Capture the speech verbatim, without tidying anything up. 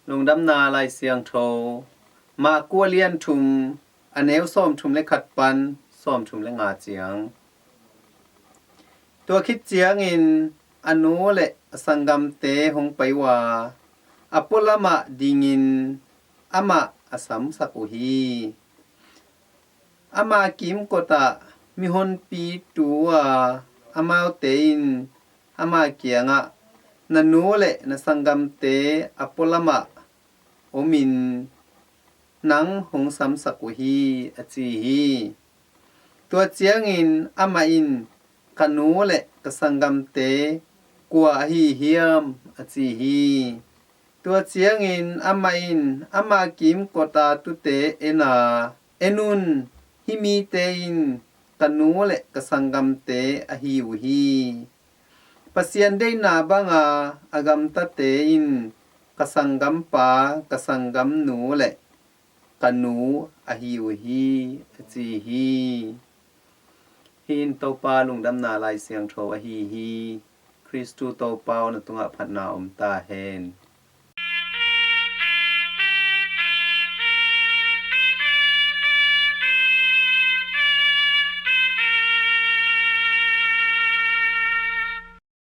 Lungdamna Lai Siangtho, Mark a lian thum, a neu sawmthum le khat pan sawmthum le nga ciang. Tua khit ciangin a nu le a sanggamte hong pai uh a, a pualamah dingin amah a samsak uh hi. Ama kimkotah mihonpi tu uh a, amaute in ama kiangah, "Na nu le na sanggamte a pualamah omin nang hong samsak uh hi," a ci hi. Tua ciangin amah in, "Ka nu le ka sanggamte kua ahi hiam?" a ci hi. Tua ciangin amah in ama kimkota tute en a, "En un, hih mite in ka nu le ka sanggamte ahi uh hi. Pasian deihna banga a gamtate in ka sanggampa, ka sanggamnu le ka nu ahi uh hi," a ci hi. Hih in Topa Lungdamna Lai Siangtho ahi hi. Khristu Topa aw, na tungah phatna om ta hen.